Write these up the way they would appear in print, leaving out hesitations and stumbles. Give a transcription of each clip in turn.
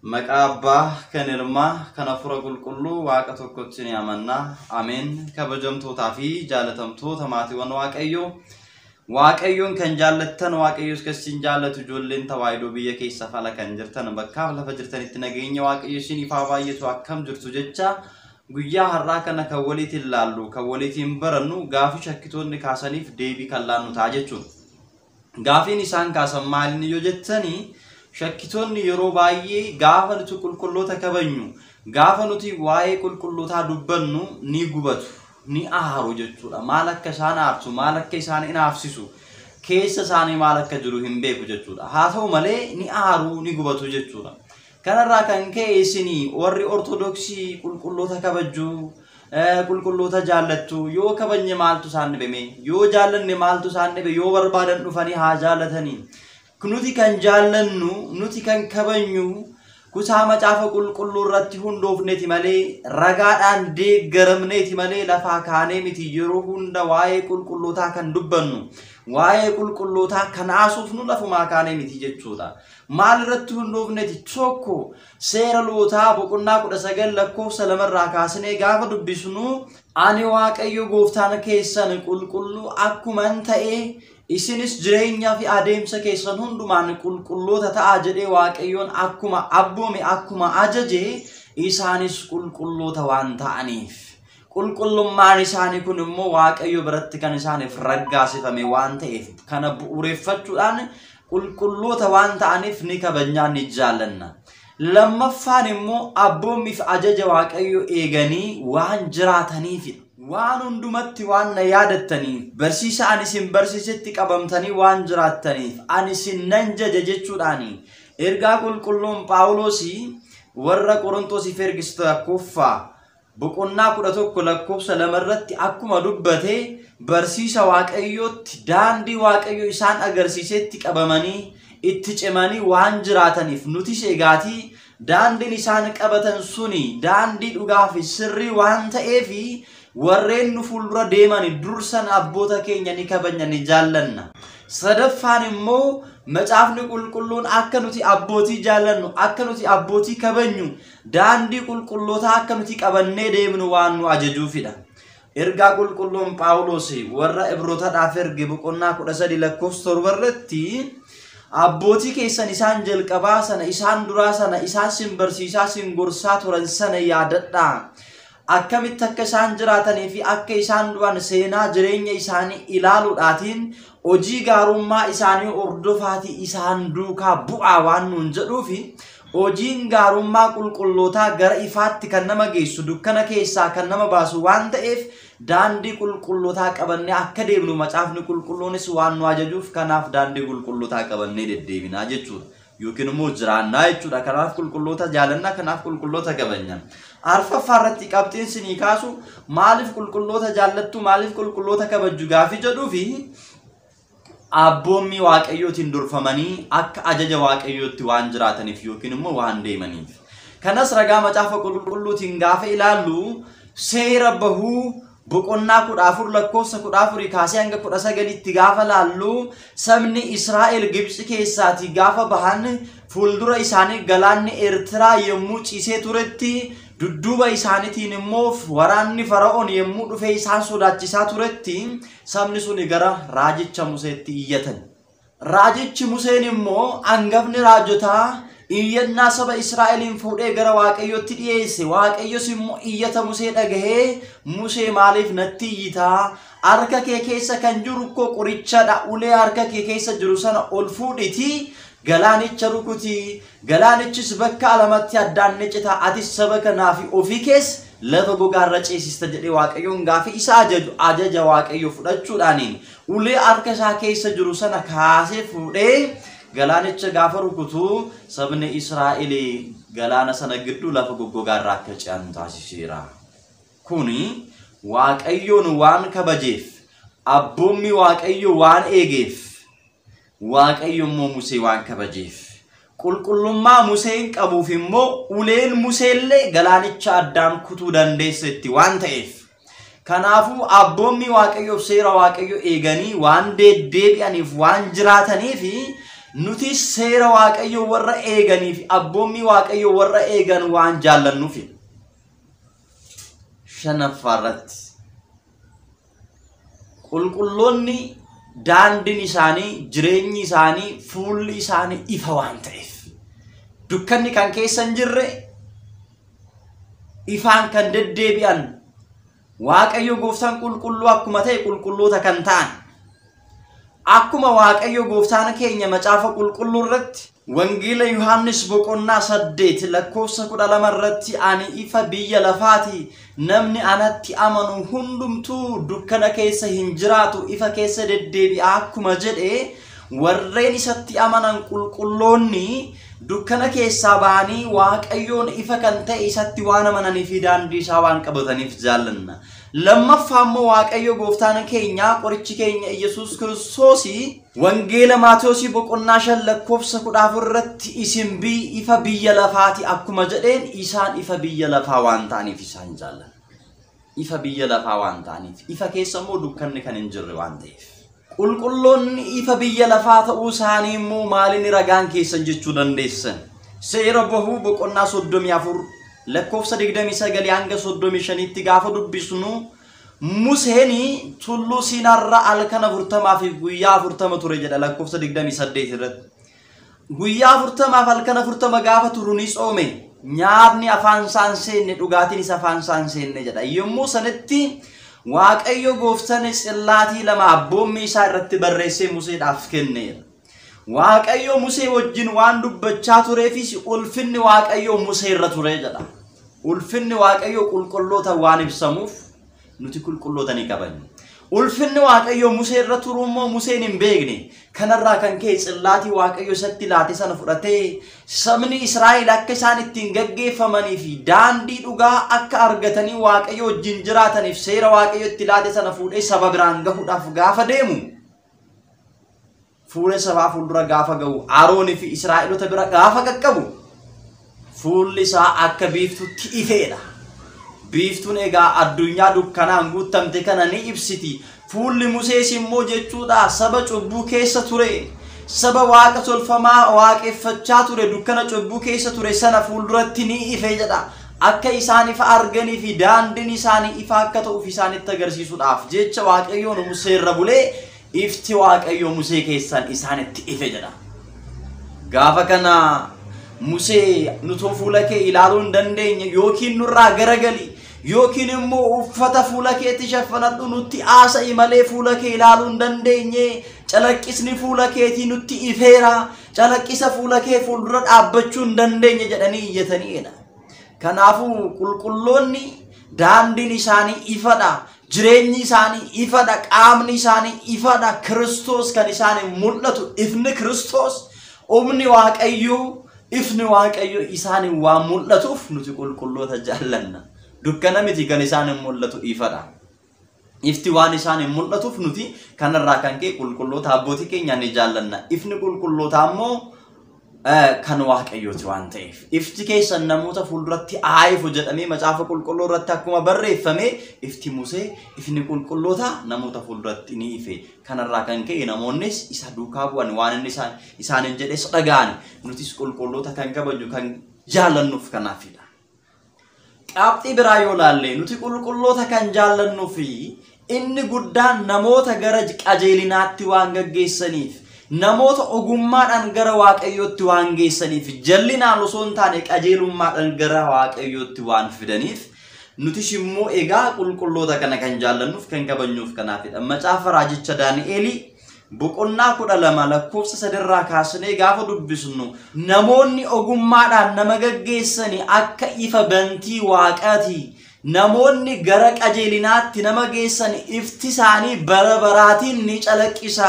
Maqaa Abbaa kan Ilmaa kan Hafuura Qulqulluu Waaqa tokkotti ni amanna. Ameen. Kabajamtootaa fi jaalatamtoota maatiiwwan Waaqayyoo. Waaqayyoon kan jaallattan Waaqayyoos kan isin jaallatu ijoolleen tawaahidoo biyya keessa fala kan jirtan bakkaaf lafa jirtanitti nageenya Waaqayyo isiniif haa baay'atu akkam jirtu jecha guyyaa har'aa kana kan waliitiin laallu kan waliitiin barannu gaafii shakkitoonni kaasaniif deebii kan laannu ta'a jechuudha. Gaafiin isaan kaasan maali yoo jettanii shakkitoonni yeroo baay'ee gaafa nuti qulqulloota kabajnu gaafa nuti waa'ee qulqullootaa dubbannu ni gubatu ni aaru jechuudha. Maal akka isaan aarsu maal akka isaan inaafsisu keessa isaanii maal akka jiru hin beeku jechuudha. Haa ta'u malee ni aaru ni gubatu jechuudha. Kanarraa kan ka'e isinii warri Ortodoksii qulqulloota kabajuu qulqulloota jaallattu yoo kabajne maaltu isaan dhibame yoo jaallanne maaltu isaan dhibe yoo barbaadan dhufanii haa jaallatanii. Nuti kan jaallannu nuti kan kabajnu kutaa macaafa qulqulluu irratti hundoofneeti malee ragaadhaan deeggaramneeti malee lafaa kaanee miti yeroo hunda waa'ee qulqullootaa kan dubbannu waa'ee qulqullootaa kan haasofnu lafumaa kaanee miti jechuudha. Maal irratti hundoofneeti tokko seera lootaa boqonnaa 19 lakkoofsa 2 irraa kaasnee gaafa dubbisnu ani Waaqayyo gooftaan keessan qulqulluu akkuman ta'e isinis jireenyaa fi adeemsa keessan hundumaan qulqulloota ta'aa jedhee Waaqayyoon akkuma abboome akkuma ajaje isaanis qulqulloota waan ta'aniif. Qulqullummaan isaanii kun immoo Waaqayyo biratti kan isaaniif raggaasifame waan ta'eef kana bu'uureffachuudhaan qulqulloota waan ta'aniif ni kabajnaa ni jaallanna. Lammaffaan immoo abboommiif ajaja Waaqayyo eeganii waan jiraataniifidha. Waan hundumatti waan na yaadattaniif barsiisa ani isin barsiisetti qabamtanii waan jiraattaniif ani isin nan jaja jechuudhaani ergaa qulqulluun Phaawulosii warra Qorontosiif ergise tokkoffaa boqonnaa 11 lakkoofsa 2 irratti akkuma dubbate barsiisa Waaqayyootti daandii Waaqayyo isaan agarsiisetti qabamanii itti cimanii waan jiraataniif nutis egaatii daandiin isaan qabatan suni daandii dhugaa fi sirrii waan ta'eefi warreen nu fuuldura deeman dursan abboota keenya ni kabajna ni jaallanna. Sadaffaan immoo macaafni qulqulluun akka nuti abbootii jaallannu akka nuti abbootii kabajnu daandii qulqullootaa akka nuti qabannee deemnu waan nu ajajuufidha. Ergaa qulqulluun Phaawulos warra Ibrootadhaaf erge boqonnaa 13 lakkoofsa 7 irratti abbootii keessan isaan jalqabaa sana isaan duraa sana isaan sin barsiisaa sin gorsaa turan sana yaadadhaa. Akkamitti akka isaan jiraatanii fi akka isaan du'an seenaa jireenya isaanii ilaaluudhaatiin hojii gaarummaa isaanii hordofaatii isaan duukaa bu'aa waan nuun jedhuufi hojiin gaarummaa qulqullootaa gara ifaatti kan nama geessu dukkana keessaa kan nama baasu waan ta'eef daandii qulqullootaa qabannee akka deemnu macaafni qulqulluunis waan nu ajajuuf kanaaf daandii qulqullootaa qabannee deddeebinaa jechuudha. Yookiin immoo jiraannaa jechuudha. Kanaaf qulqulloota jaalannaa kanaaf qulqulloota kabajna. Arfaffaa irratti qabxiin sinii kaasu maaliif qulqulloota jaallattu maaliif qulqulloota kabajju gaafii jedhuu fi abboommii Waaqayyootiin durfamanii akka ajaja Waaqayyootti waan jiraataniif yookiin immoo waan deemaniif. Kanas ragaa macaafa qulqulluutiin gaafa ilaallu seera bahuu boqonnaa 14 lakkoofsa 14 kaasee hanga 19tti gaafa laallu sabni Israa'el Gibxi keessaatii gaafa bahan fuuldura isaanii galaanni Eertiraa yommuu ciisee turetti dudduuba isaaniitiin immoo waraanni Fara'oon yommuu dhufee isaan sodaachisaa turetti sabni suni gara raajicha Museetti iyyatan. Raajichi Museen immoo hangafni raajotaa iyyannaa saba Israa'eliin fuudhee gara Waaqayyootti dhiyeesse. Waaqayyos immoo iyyata Musee dhagahee Musee maaliif natti iyyitaa? Harka kee keessa kan jiru koo qorichadha. Ulee harka kee keessa jiru sana ol fuudhitii galaanicha rukutii. Galaanichis bakka lamatti addaan ni cita. Atis saba kanaa fi ofii kees lafa gogaarra ceesista jedhee Waaqayyoon gaafa isa ajaju ajaja Waaqayyo fudhachuudhaaniin ulee harka isaa keessa jiru sana kaasee fuudhee galaanicha gaafa rukutu sabni Israa'el galaana sana gidduu lafa goggogaarra akka ce'an taasiseera. Kuni Waaqayyoon waan kabajeef abboommi Waaqayyo waan eegeef Waaqayyo immoo Musee waan kabajeef qulqullummaa Museen qabuuf immoo uleen Museellee galaanicha addaan kutuu dandeessetti waan ta'eef kanaafuu abboommi Waaqayyoof seera Waaqayyo eeganii waan deddeebi'aniif waan jiraataniif Nuti seera Waaqayyoo warra eeganiif abboommii Waaqayyoo warra eegan waan jaallannuuf. Shanaffaarratti qulqulloonni daandiin isaanii, jireenyi isaanii, fuulli isaanii ifa waan ta'eef, dukkanni kan keessa hin jirre, ifaan kan deddeebi'an, Waaqayyo gooftaan qulqulluu akkuma ta'e qulqulloota kan ta'an, akkuma Waaqayyo gooftaan keenya macaafa qulqulluu irratti Wangeela Yohaannis boqonnaa 8 lakkoofsa 12 irratti ani ifa biyya lafaati, namni anatti amanu hundumtuu dukkana keessa hin jiraatu, ifa keessa deddeebi'a akkuma jedhe, warreen isatti amanan qulqulloonni dukkana keessaa ba'anii Waaqayyoon ifa kan ta'e isatti waan amananii fi daandii isaa waan qabataniif jaallanna. Lammaffaa immoo Waaqayyo gooftaan keenya qorichi keenya Iyyasuus Kiristoos Wangeela Maatewosii boqonnaa 5 lakkoofsa 14 irratti isin ifa biyya lafaati akkuma jedheen isaan ifa biyya lafaa waan ta'aniif isaan jaallanna. Ifa biyya lafaa waan ta'aniif, ifa keessa immoo dukkanni kan hin jirre waan ta'eef. Qulqulloonni ifa biyya lafaa ta'uu isaanii immoo maaliin ragaan keessan jechuu dandeessan? Seera bahuu boqonnaa 34 lakkoofsa 29 hanga 35tti gaafa dubbisnu Museen tulluu Siinaarra halkan 40 fi guyyaa 40 ture jedha lakkoofsa 28 irratti. Guyyaa 40 halkan 40 gaafa turu ni tsoome. Nyaatni afaan isaan seenne, dhugaatiinis afaan isaan seenne jedha. Yommuu sanatti Waaqayyo gooftaan tsillaatii lama abboommii isaa irratti barreessee Museedhaaf kenneera. Waaqayyo Musee wajjin waan dubbachaa tureefis ulfinni Waaqayyo Musee irra ture jedha. Ulfinni Waaqayyo qulqulloota waan ibsamuuf nuti qulqulloota ni kabajna. Ulfinni Waaqayyo Musee irra turuu immoo Museen hin beekne. Kanarraa kan ka'e tsillaatii Waaqayyo isatti laate sana fudhatee sabni Israa'el akka isaan ittiin gaggeeffamanii fi daandii dhugaa akka argatanii Waaqayyo wajjin jiraataniif seera Waaqayyo itti laate sana fuudhee saba biraan gahuudhaaf gaafa deemu, fuula sabaa fuuldura gaafa gahu, Aroonii fi Israa'eloota bira gaafa qaqqabu fuulli isaa akka biiftuutti ifeedha. Biiftuun egaa addunyaa dukkanaan guutamte kana ni ibsiti. Fuulli Musees immoo jechuudha saba cubbuu keessa ture, saba waaqa tolfamaa waaqeffachaa ture, dukkana cubbuu keessa ture sana fuulduratti ni ife jedha. Akka isaan ifa arganii fi daandiin isaanii ifa akka ta'uuf isaanitti agarsiisuudhaaf jecha Waaqayyoon Musee irra bulee ifti Waaqayyoo Musee keessan isaanitti ife jedha. Gaafa kana Musee nutoo fuula kee ilaaluu hin dandeenye, yookiin nurraa garagali, yookiin immoo uffata fuula keetti shaffanadhu nutti haasa'i malee fuula kee ilaaluu hin dandeenye, calaqqisni fuula keetii nutti ifeera, calaqqisa fuula kee fuuldura dhaabbachuu hin dandeenye jedhanii iyyataniidha. Kanaafuu qulqulloonni daandiin isaanii ifadha, jireenyi isaanii ifadha, qaamni isaanii ifadha. Kiristoos kan isaanii mul'atu, ifni Kiristoos, humni Waaqayyoo, ifni Waaqayyoo isaanii waan mul'atuuf nuti qulqulloota jaallanna. Dukkana miti kan isaanii mul'atu, ifadha. Ifti waan isaanii mul'atuuf nuti kanarraa kan ka'e qulqulloota abbootii keenya ni jaallanna. Ifni qulqullootaa immoo kan Waaqayyooti waan ta'eef. Ifti keessan namoota fuulduratti haa ifu jedhamee macaafa qulqulluu irratti akkuma barreeffame, ifti Musee, ifni qulqulloota namoota fuulduratti ni ife. Kanarraa kan ka'e namoonnis isa duukaa bu'an, waan inni isaaniin jedhes dhaga'an. Nutis qulqulloota kan kabaju, kan jaallannuuf kanaafidha. Qabxii biraa yoo laalle, nuti qulqulloota kan jaallannuu fi inni guddaan namoota gara qajeelinaatti waan gaggeessaniif, namoota ogummaadhaan gara Waaqayyootti waan geessaniif, jallinaan osoo hin taane qajeelummaadhaan gara Waaqayyootti waan fidaniif, nutis immoo egaa qulqulloota kana kan jaallannuuf, kan kabajnuuf kanaafidha. Macaafa raajicha Daani'eelii boqonnaa 12 lakkoofsa 3 irraa kaasnee gaafa dubbisnu, namoonni ogummaadhaan nama gaggeessani akka ifa bantii waaqaati. Namoonni gara qajeelinaatti nama geessan ifti isaanii bara baraatiin ni calaqqisa.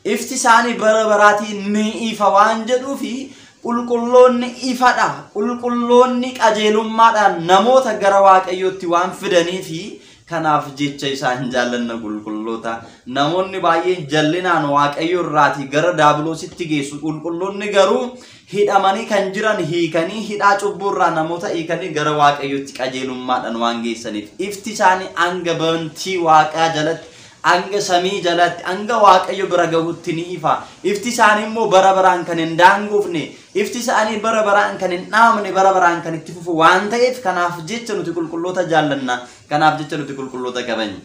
Ifti isaanii bara baraatiin ni ifa waan jedhuufi qulqulloonni ifadha. Qulqulloonni qajeelummaadhaan namoota gara Waaqayyootti waan fidaniifi kanaaf jecha isaan jaallanna qulqulloota. Namoonni baay'een jallinaan Waaqayyo irraatii gara daabiloositti geessu. Qulqulloonni garuu hidhamanii kan jiran hiikanii, hidhaa cubbuu irraa namoota hiikanii gara Waaqayyootti qajeelummaadhaan waan geessaniif ifti isaanii hanga bantii waaqaa jalatti, Hanga samii jalatti, hanga Waaqayyo bira gahutti ni ifa. Ifti isaanii immoo bara baraan kan hin daangofne, ifti isaanii bara baraan kan hin dhaamne, bara baraan kan itti fufu waan ta'eef kanaaf jecha nuti qulqulloota jaallanna. Kanaaf jecha nuti qulqulloota kabajna.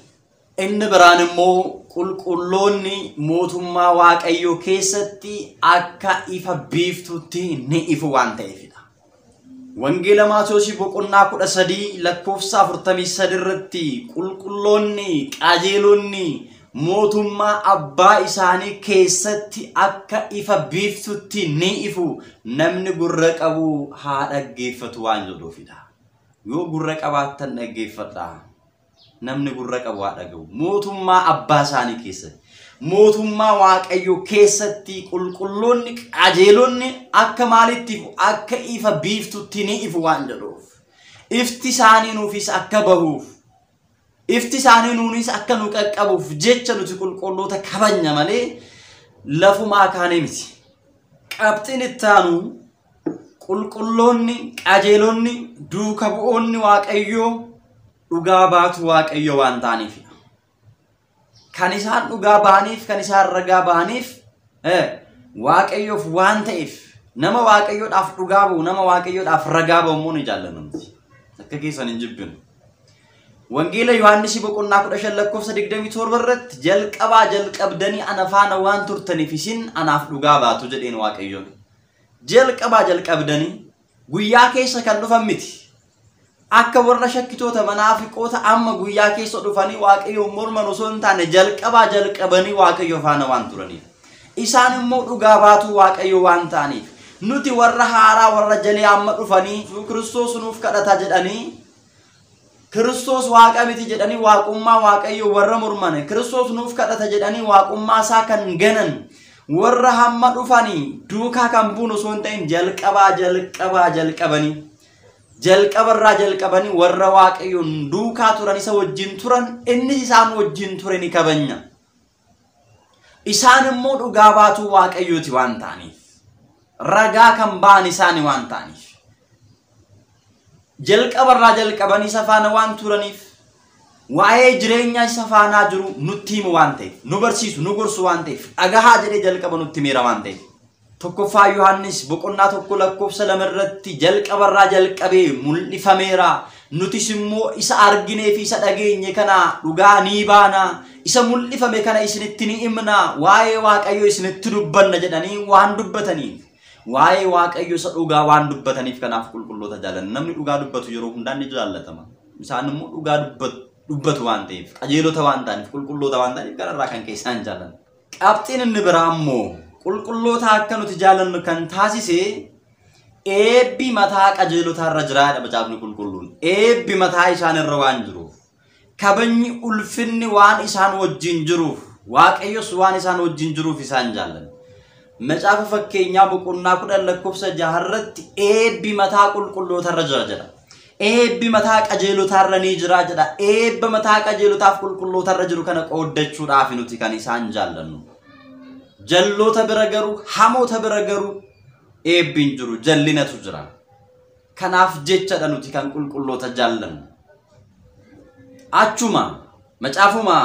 Inni biraan immoo qulqulloonni mootummaa Waaqayyoo keessatti akka ifa biiftuutti ni ifu waan ta'eefidha. Wangeela Maatewos boqonnaa 13 lakkoofsa 43 irratti qulqulloonni qajeelonni mootummaa abbaa isaanii keessatti akka ifa biiftuutti ni ifu. Namni gurra qabu haa dhaggeeffatu waan jedhuufidha. Yoo gurra qabaattan dhaggeeffadhaa. Namni gurra qabu haa dhaga'u. Mootummaa abbaa isaanii keessatti, mootummaa Waaqayyoo keessatti qulqulloonni qajeelonni akka maalitti ifu? Akka ifa biiftuutti ni ifu waan jedhuuf. Ifti isaanii nuufis akka bahuuf, ifti isaanii nuunis akka nu qaqqabuuf jecha nuti qulqulloota kabajna malee lafumaa kaanee miti. Qabxiin itti aanu qulqulloonni qajeelonni duuka bu'oonni Waaqayyoo dhugaa baatu Waaqayyoo waan ta'aniif. Kan isaan dhugaa ba'aniif, kan isaan ragaa ba'aniif Waaqayyoof waan ta'eef, nama Waaqayyoodhaaf dhugaa ba'u, nama Waaqayyoodhaaf ragaa ba'u immoo ni jaallanna nuti. Akka keessan hin jibbinu. Wangeela Yohaannis boqonnaa 15 lakkoofsa 27 irratti jalqabaa jalqabdanii ana faana waan turtaniif isin anaaf dhugaa baatu jedheen Waaqayyoon. Jalqabaa jalqabdanii guyyaa keessa kan dhufan miti. Akka warra shakkitoota manaafiqoota amma guyyaa keessa dhufanii Waaqayyoon morman osoo hin taane jalqabaa jalqabanii Waaqayyo faana waan turaniif. Isaan immoo dhugaa baatuu Waaqayyo waan ta'aniif. Nuti warra haaraa warra jalee amma dhufanii Kiristoos nuuf kadhata jedhanii, Kiristoos Waaqa miti jedhanii waaqummaa Waaqayyo warra morman, Kiristoos nuuf kadhata jedhanii waaqummaa isaa kan ganan warra hamma dhufanii duukaa kan buun osoo hin ta'in jalqabaa jalqabaa jalqabanii. Jalqabarraa jalqabanii warra Waaqayyoon duukaa turan, isa wajjin turan, innis isaan wajjin ture ni kabajna. Isaan immoo dhugaa baatuu Waaqayyooti waan ta'aniif, ragaa kan ba'an isaani waan ta'aniif, jalqabarraa jalqabanii isa faana waan turaniif, waa'ee jireenya isa faanaa jiru nutti himu waan ta'eef, nu barsiisu, nu gorsu waan ta'eef, dhagahaa jedhee jalqaba nutti himeera waan ta'eef. Tokkoffaa Yohaannis boqonnaa 1 lakkoofsa 2 irratti jalqabarraa jalqabee mul'ifameera. Nutis immoo isa arginee fi isa dhageenye kana dhugaa ni baana. Isa mul'ifame kana isinitti ni himna. Waa'ee Waaqayyoo isinitti dubbanna jedhanii waan dubbataniif. Waa'ee Waaqayyoo isa dhugaa waan dubbataniif kanaaf qulqulloota jaallanna. Namni dhugaa dubbatu yeroo hundaa ni jaallatama. Isaan immoo dhugaa dubbatu waan ta'eef, qajeelota waan ta'aniif, qulqulloota waan ta'aniif kanarraa kan keessaan jaallanna. Qabxiin inni biraa immoo qulqulloota akka nuti jaallannu kan taasise eebbi mataa qajeelotaa irra jiraadha macaafni qulqulluun. Eebbi mataa isaan irra waan jiruuf, kabajni ulfinni waan isaan wajjin jiruuf, Waaqayyos waan isaan wajjin jiruuf isaan jaallanna. Macaafa fakkeenyaa boqonnaa 10 lakkoofsa 6 irratti eebbi mataa qulqulloota irra jira jedha. Eebbi mataa qajeelotaa irra ni jira jedha. Eebba mataa qajeelotaaf qulqulloota irra jiru kana qooddachuudhaaf nuti kan isaan jaallannu. Jalloota bira garuu, hamoota bira garuu eebbi hin jiru, jallinatu jira. Kanaaf jechadha nuti kan qulqulloota jaallannu. Achuma macaafuma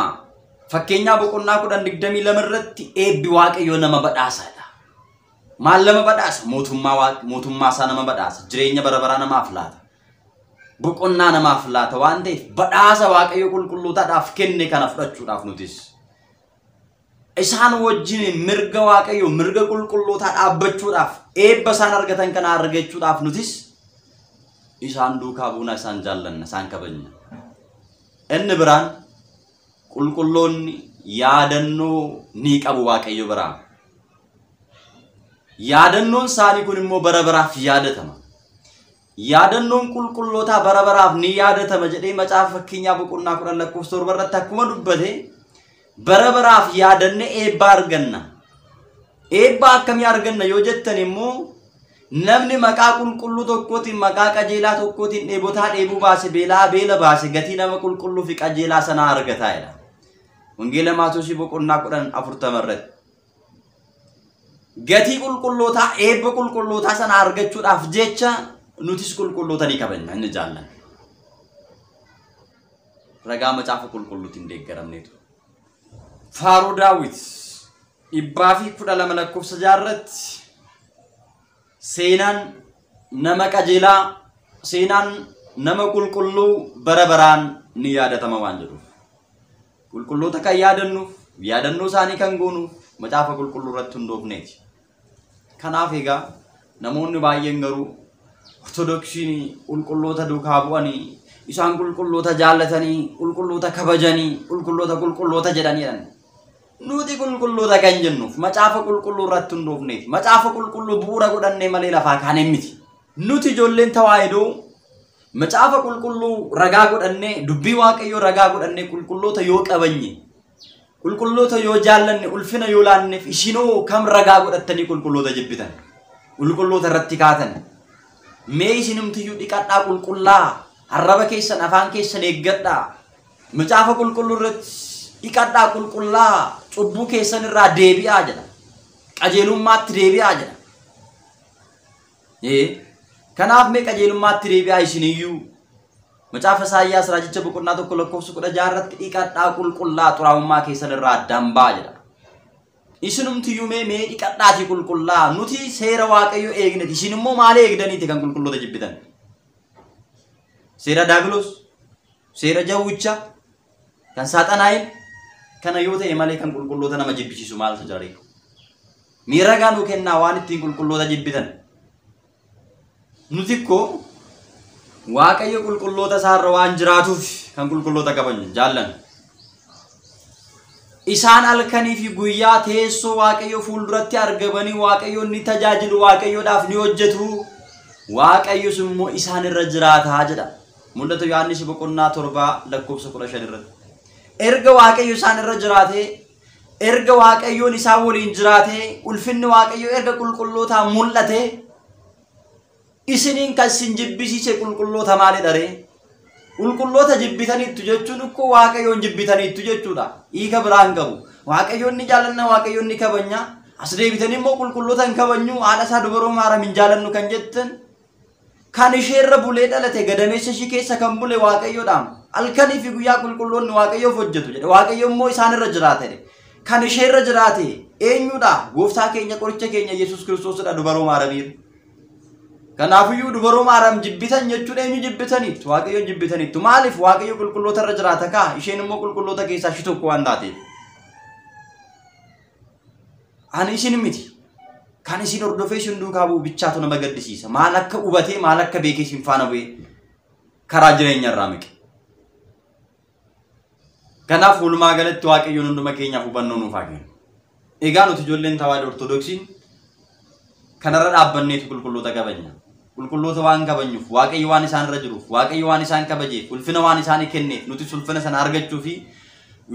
fakkeenyaa boqonnaa 10:22 irratti eebbi Waaqayyoo nama badhaasaadha. Maal nama badhaasa? Mootummaa isaa nama badhaasa. Jireenya bara baraa namaaf laata. Boqonnaa namaaf laata waan ta'eef badhaasa Waaqayyoo qulqullootaadhaaf kenne kana fudhachuudhaaf nutis isaan wajjin mirga Waaqayyoo, mirga qulqullootaa dhaabbachuudhaaf, eebba isaan argatan kana argachuudhaaf nutis isaan duukaa buunaa, isaan jaallanna, isaan kabajna. Inni biraan qulqulloonni yaadannoo ni qabu Waaqayyo biraa. Yaadannoon isaanii kun immoo bara baraaf yaadatama. Yaadannoon qulqullootaa bara baraaf ni yaadatama jedhee macaafa fakkeenyaa boqonnaa 10 lakkoofsa 7 irratti akkuma dubbate bara baraaf yaadanne eebba arganna. Eebba akkamii arganna yoo jettan immoo namni maqaa qulqulluu tokkootiin, maqaa qajeelaa tokkootiin dheebotaa dheebuu baase, beelaa beela baase gatii nama qulqulluu fi qajeelaa sanaa argataa jedha. Wangeela Maatewos boqonnaa 10:40 irratti. Gatii qulqullootaa, eebba qulqullootaa sana argachuudhaaf jecha nutis qulqulloota ni kabajna, inni jaallanna. Ragaa macaafa qulqulluutiin deeggaramneetu. Faaruu Daawit 112 lakkoofsa 6 irratti seenaan nama qajeelaa, seenaan nama qulqulluu bara baraan ni yaadatama waan jedhuuf. Qulqulloota kan yaadannuuf, yaadannoo isaanii kan goonuuf macaafa qulqulluu irratti hundoofneeti. Kanaaf egaa namoonni baay'een garuu Ortodoksiin qulqulloota duukaa bu'anii, isaan qulqulloota jaallatanii, qulqulloota kabajanii, qulqulloota qulqulloota jedhaniidha. Nuti qulqulloota kan jennuuf macaafa qulqulluu irratti hundoofneeti. Macaafa qulqulluu bu'uura godhannee malee lafaa kaanee miti. Nuti ijoolleen tawaahidoo macaafa qulqulluu ragaa godhannee, dubbii Waaqayyoo ragaa godhannee qulqulloota yoo qabanye, qulqulloota yoo jaallanne, ulfina yoo laanneef, isinoo kam ragaa godhattanii qulqulloota jibbitan, qulqulloota irratti kaatan? Mee isinumtiyyuu dhiqadhaa qulqullaa, arraba keessan afaan keessan eeggadhaa, macaafa qulqulluu irratti dhiqadhaa qulqullaa, cubbuu keessan irraa deebi'aa jedha, qajeelummaatti deebi'aa jedha. Kanaaf mee qajeelummaatti deebi'aa isiniyyuu. Macaafa Isaayyaas raajicha boqonnaa 1 lakkoofsa 16 irratti dhiqadhaa qulqullaa, xuraa'ummaa keessan irraa addaan ba'aa jedha. Isinumtiyyuu mee dhiqadhaatii qulqullaa, nuti seera Waaqayyoo eegneti, isin immoo maal eegdaniiti kan qulqulloota jibbitan? Seera Daabiloos, seera jawwichaa, kan Saaxanaa'in kana yoo ta'e malee kan qulqulloota nama jibbisiisu maaltu jira ree? Mee ragaa nuu kennaa waan ittiin qulqulloota jibbitan. Nuti ikkoo Waaqayyo qulqulloota isaarra waan jiraatuuf kan qulqulloota kabajnu jaallannu. Isaan halkanii fi guyyaa teessoo Waaqayyo fuulduratti argamanii Waaqayyoon ni tajaajilu, Waaqayyoodhaaf ni hojjetu. Waaqayyos immoo isaan irra jiraataa jedha. Mul'ata Yohaannis boqonnaa 7 lakkoofsa 15 irratti. Erga Waaqayyo isaan irra jiraatee, erga Waaqayyoon isaan waliin jiraatee, ulfinni Waaqayyoo erga qulqullootaan mul'atee, isiniin kan isin jibbisiise qulqulloota maalidha ree? Qulqulloota jibbitaniittu jechuun ikkoo Waaqayyoon jibbitaniittu jechuudha. Hiika biraa hin qabu. Waaqayyoon ni jaallanna, Waaqayyoon ni kabajna. As deebitanii immoo qulqulloota hin kabajnu, haadha isaa dubaroo Maariyaam hin jaallannu kan jettan, kan isheerra bulee dhalate gadameessa ishii keessa kan bule Waaqayyoodha. Halkanii fi guyyaa qulqulloonni Waaqayyoof hojjetu jedhe. Waaqayyo immoo isaan irra jiraate jedhe. Kan isheerra jiraate eenyudha? Gooftaa keenya qoricha keenya Yesuus Kiristoosidha dubaroo Maariyaamiirra. Kanaafiyyuu dubaroo Maariyaam jibbitan jechuun eenyu jibbitaniittu? Waaqayyoon jibbitaniittu. Maaliif? Waaqayyo qulqulloota irra jiraata kaa, isheen immoo qulqulloota keessaa ishii tokko waan taateef. Ani isin miti. Kan isin hordofee isin duukaa bu'u bichaatu nama gaddisiisa. Maal akka hubatee, maal akka beekee isin faana bu'ee karaa jireenya irraa miqe. Kanaaf walumaa galatti Waaqayyoon hunduma keenyaaf hubannoo nuuf haa kennu. Egaa nuti ijoolleen tawaahidoo Ortodoksiin kanarra dhaabbanneetu qulqulloota kabajna. Qulqulloota waan kabajnuuf, Waaqayyo waan isaan irra jiruuf, Waaqayyo waan isaan kabajeef, ulfina waan isaanii kenneef, nuti ulfina sana argachuu fi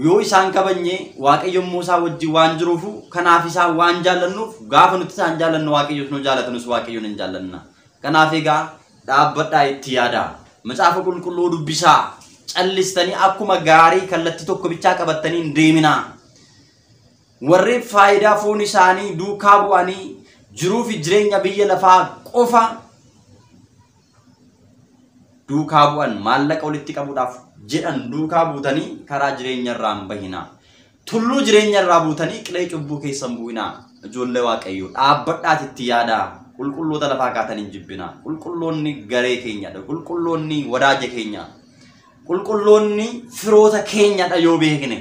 yoo isaan kabajne Waaqayyo immoo isaan wajjin waan jiruufu, kanaaf isaan waan jaallannuuf, gaafa nuti isaan jaallannu Waaqayyos nu jaallata, nus Waaqayyoon hin jaallanna. Kanaaf egaa dhaabbadhaa itti yaadaa. Macaafa qulqulluu dubbisaa. Callistanii akkuma gaarii kallattii tokko bichaa qabattanii hin deeminaa. Warri faayidaa foon isaanii duukaa bu'anii jiruu fi jireenya biyya lafaa qofa duukaa bu'an, maallaqa walitti qabuudhaaf jedhan duukaa buutanii karaa jireenya irraa hin bahinaa. Tulluu jireenya irraa buutanii qilee cubbuu keessa hin bu'inaa. Ijoollee Waaqayyoo dhaabbadhaati itti yaadaa. Qulqulloota lafaa kaatanii hin jibbinaa. Qulqulloonni garee keenyadha. Qulqulloonni wadaaja keenya. Qulqulloonni firoota keenyadha yoo beekne.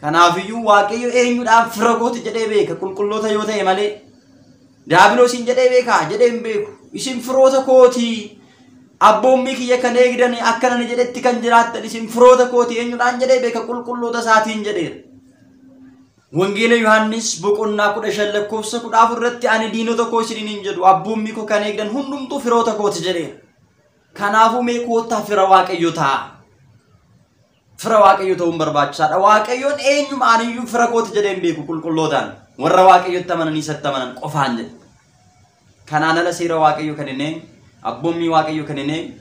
Kanaafiyyuu Waaqayyo eenyudhaan fira kooti jedhee beeka? Qulqulloota yoo ta'e malee. Daabiloosiin jedhee beekaa? Jedhee hin beeku. Isin firoota kootii, abboommii kiyya kan eegdanii akka nani jedhetti kan jiraattan isin firoota kootii eenyudhaan jedhee beeka? Qulqulloota isaatiin jedheera. Wangeela Yohaannis boqonnaa 15 lakkoofsa 14 irratti ani diinota koo isiniin hin jedhu, abboommii koo kan eegdan hundumtuu firoota kooti jedheera. Kanaafuu mee koottaa fira Waaqayyoo ta'a. Fira Waaqayyoo ta'uun barbaachisaadha. Waaqayyoon eenyumaan iyyuu fira kooti jedhee hin beeku, qulqullootaan. Warra Waaqayyotti amananii isatti amanan qofaan jedhe. Kanaan ala seera Waaqayyoo kan hin eegne, abboommii Waaqayyoo kan hin eegne,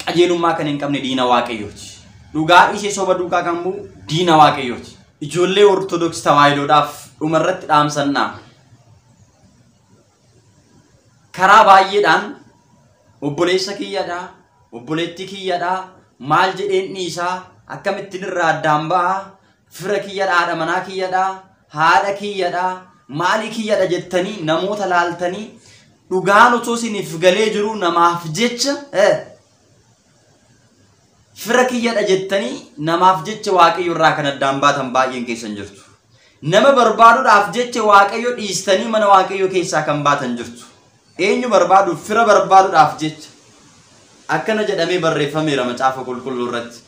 qajeelummaa kan hin qabne diina Waaqayyooti. Dhugaa dhiisee soba duukaa kan bu'u diina Waaqayyooti. Ijoollee Ortodoksii Tawaahidoodhaaf dhumarratti dhaamsannaa. Karaa baay'eedhaan obboleessa kiyyadha, obboleettii kiyyadha, maal jedheen dhiisaa, akkamittiin irraa addaan ba'a, Fira kiyyadha, haadha manaa kiyyadha, haadha kiyyadha, maalii kiyyadha jettanii namoota laaltanii dhugaan otoo isiniif galee jiru namaaf jecha fira kiyyadha jettanii namaaf jecha Waaqayyo irraa kan addaan baatan baay'een keessan jirtu. Nama barbaaduudhaaf jecha Waaqayyo dhiistanii mana Waaqayyo keessaa kan baatan jirtu. Eenyu barbaadu? Fira barbaaduudhaaf jecha. Akkana jedhamee barreeffameera macaafa qulqulluu irratti.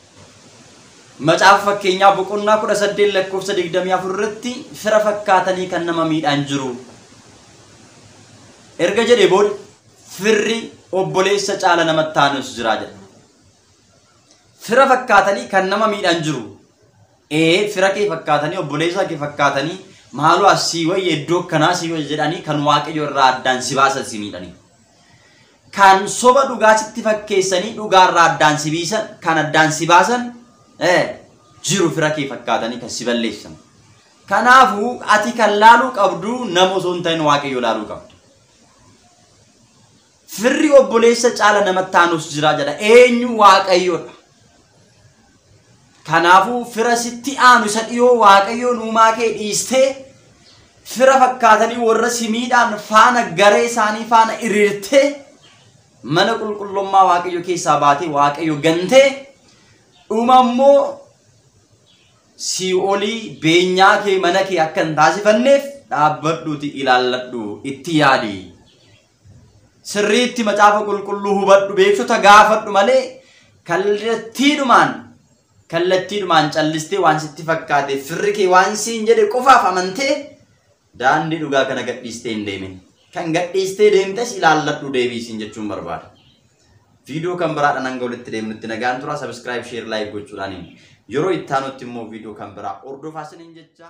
Macaafa fakkeenyaa boqonnaa 18 lakkoofsa 24 irratti fira fakkaatanii kan nama miidhaan jiru. Erga jedhee booda firri obboleessa caala namatti aanus jira jedha. Fira fakkaatanii kan nama miidhaan jiru. Fira kee fakkaatanii obboleessa kee fakkaatanii maaloo as sii wayya iddoo akkanaa sii wayya jedhanii kan Waaqayyo irraa addaan si baasan si miidhanii. Kan soba dhugaa sitti fakkeessanii dhugaarraa addaan si biisan kan addaan si baasan jiru fira kee fakkaatanii kan si balleessan. Kanaafuu ati kan laaluu qabdu nama osoo hin ta'in Waaqayyo laaluu qabdu. Firri obboleessa caala namatti aanus jira jedha. Eenyu? Waaqayyoodha. Kanaafuu fira sitti aanu isa dhiyoo Waaqayyoon uumaa kee dhiistee fira fakkaatanii warra si miidhaan faana garee isaanii faana hiriirtee mana qulqullummaa Waaqayyo keessaa baatee Waaqayyo gantee dhuma immoo sii'oolii beenyaa kee mana kee akka hin taasifanneef dhaabbadhuuti ilaalladhu, itti yaadi. Sirriitti macaafa qulqulluu hubadhu, beeksota gaafadhu malee kallattiidhumaan callistee waan sitti fakkaate firri kee waan siin jedhe qofaaf amantee daandii dhugaa kana gadhiistee hin deemin. Kan gadhiistee deemtes ilaalladhu deebiisiin jechuun barbaada. Viidiyoo kan biraadhaan hanga walitti deemnutti nagaan tura. Subscribe, share, like gochuudhaan yeroo itti aanutti immoo viidiyoo kan biraa hordofaa isiniin jecha.